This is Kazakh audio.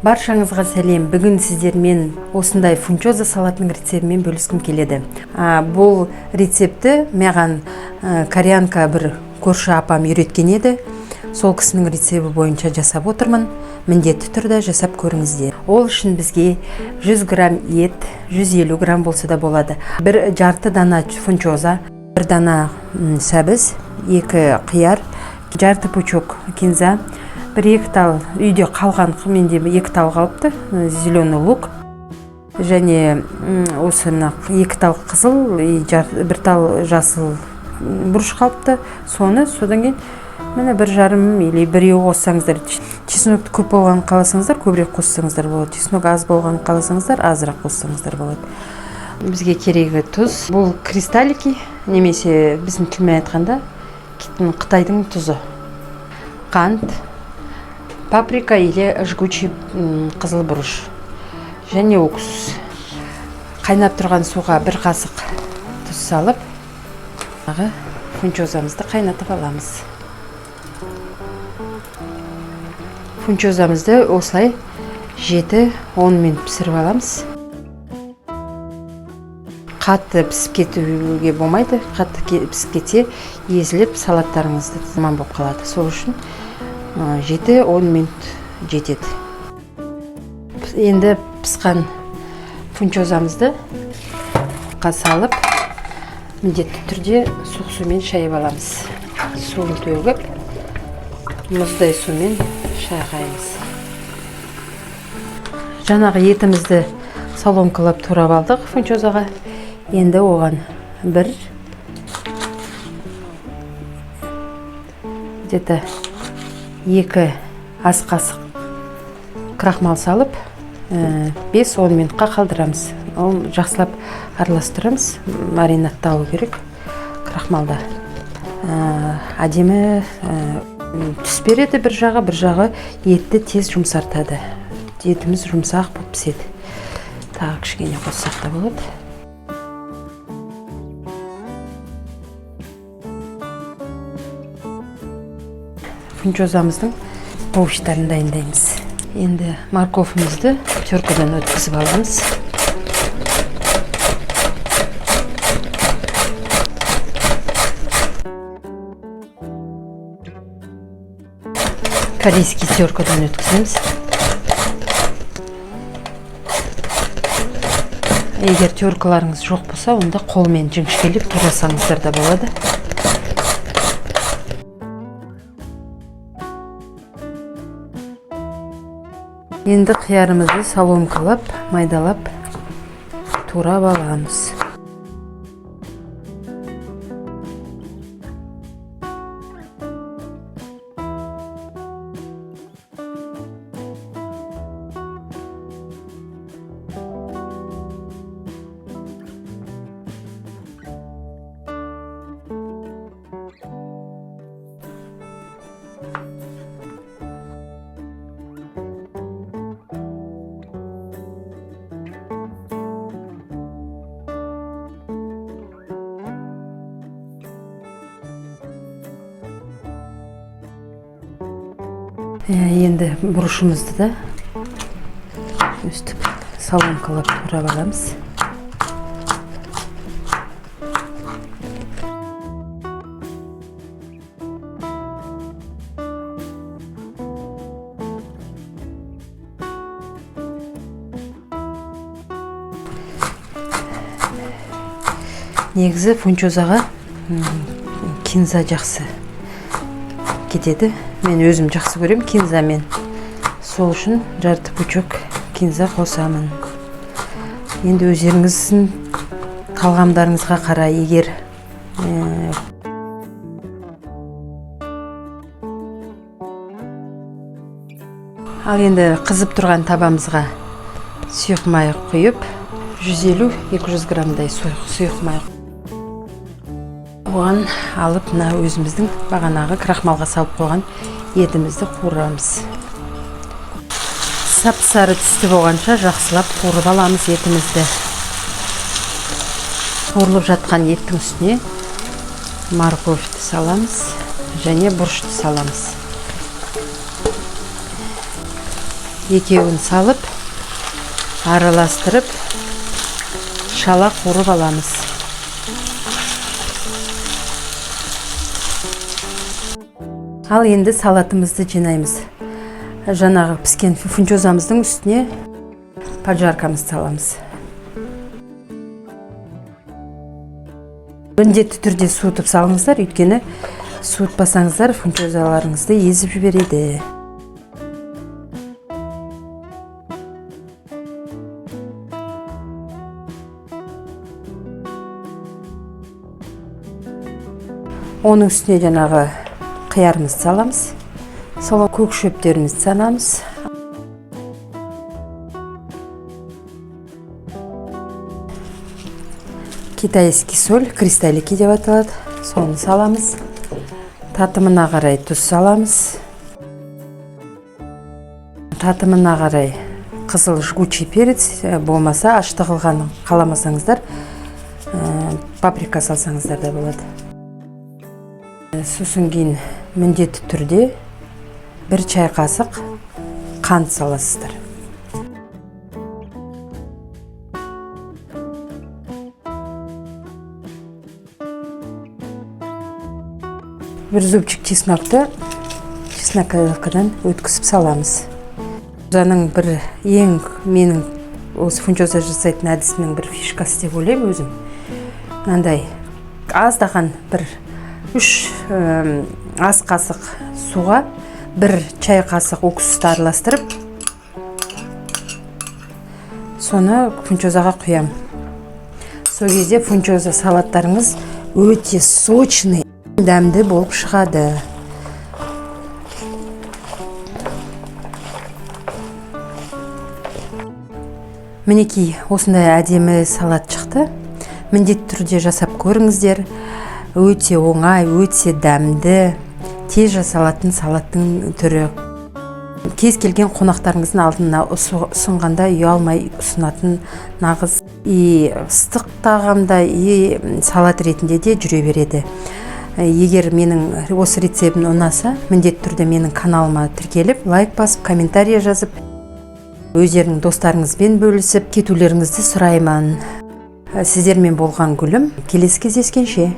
Баршаңызға сәлем. Бүгін сіздермен осындай фунчоза салатының рецептімен бөліскім келеді. Бұл рецептті маған кореянка бір көрші апам үйреткен еді. Сол кісінің рецепті бойынша жасап отырмын. Міндетті түрде жасап көріңіздер. Ол үшін бізге 100 грамм ет, 150 грамм болса да болады. Бір жарты дана фунчоза, бір дана сәбіз, 2 қияр, жарты пучок кинза, бір екі тал үйде қалған, менде 2 тал қалыпты, зеленый лук, және осы мына 2 тал қызыл, бір тал жасыл бұрыш қалыпты. Соны содан кейін міне бір жарым или біреу қоссаңыздар, чеснокты көп болғанын қаласаңыздар, көбірек қоссаңыздар болады. Чеснок аз болғанын қаласаңыздар, азырақ қоссаңыздар болады. Бізге керегі тұз. Бұл кристаллики, немесе біздің тілмен айтқанда қытайдың тұзы. Қант, паприка или жгучий қызыл бұрыш және уксус. Қайнап тұрған суға бір қасық тұз салып, тағы фунчозамызды қайнатып аламыз. Фунчозамызды осылай 7-10 минут пісіріп аламыз. Қатты пісіп кетуге болмайды. Қатты пісіп кетсе, езіліп салаттарыңызды жаман болып қалады. Сол үшін 7-10 минут жетеді. Енді пісқан фунчозамызды салып, міндетті түрде суық сумен шайып аламыз. Суын төгіп, мұздай сумен шайқаймыз. Жаңағы етімізді соломкалап турап алдық фунчозаға. Енді оған бір где-то 2 ас қасық крахмал салып, 5-10 минутқа қалдырамыз. Ол жақсылап араластырамыз, маринадталу керек крахмалда. Әдемі түс береді бір жағы, бір жағы етті тез жұмсартады. Етіміз жұмсақ болып піседі. Тағы кішкене қоссақ та болады. Фунчозамыздың овощтарын дайындаймыз. Енді морковымызды теркадан өткізіп аламыз. Корейский теркадан өткіземіз. Егер теркаларыңыз жоқ болса, онда қолмен жіңішкелеп турасаңыздар да болады. Енді қиярымызды соломкалап, майдалап турап аламыз. Енді бұрышымызды да өстіп соломкалап турап аламыз. Негізі фунчозаға кинза жақсы кетеді. Мен өзім жақсы көрем кинзамен. Сол үшін жарты пучок кинза қосамын. Енді өздеріңіздің талғамдарыңызға қарай, егер ал енді қызып тұрған табамызға сұйық май құйып, 150-200 граммдай сұйық май. Оған алып мына өзіміздің бағанағы крахмалға салып қойған етімізді қуырамыз. Сап-сары түсті болғанша жақсылап қуырып аламыз етімізді. Қуырылып жатқан еттің үстіне морковьті саламыз және бұрышты саламыз. Екеуін салып, араластырып, шала қуырып аламыз. Ал енді салатымызды жинаймыз. Жаңағы піскен фунчозамыздың үстіне поджаркамызды саламыз. Міндетті түрде суытып салыңыздар, өйткені суытпасаңыздар, фунчозаларыңызды езіп жібереді. Оның үстіне жаңағы қиярымызды саламыз, сол көк шөптерімізді саламыз. Китайский соль, кристаллики деп аталады, соны саламыз. Татымына қарай тұз саламыз. Татымына қарай қызыл жгучий перец, болмаса ашты қылғанын қаламасаңыздар, паприка салсаңыздар да болады. Сосын кейін міндетті түрде 1 чай қасық қант саласыздар. 1 зубчик чеснокты чесноковкадан өткізіп саламыз. Фунчозаның бір ең менің осы фунчоза жасайтын әдісімнің бір фишкасы деп ойлаймын өзім. Мынандай аздаған бір 3 ас қасық суға 1 чай қасық уксусты араластырып, соны фунчозаға құямын. Сол кезде фунчоза салаттарыңыз өте сочный, дәмді болып шығады. Мінекей, осындай әдемі салат шықты. Міндетті түрде жасап көріңіздер. Өте оңай, өте дәмді, тез жасалатын салаттың түрі. Кез келген қонақтарыңыздың алдына ұсынғанда ұялмай ұсынатын нағыз и ыстық тағамда, и салат ретінде де жүре береді. Егер менің осы рецептім ұнаса, міндетті түрде менің каналыма тіркеліп, лайк басып, комментарий жазып, өздеріңнің достарыңызбен бөлісіп кетулеріңізді сұраймын. Сіздермен болған Гүлім. Келесі кездескенше.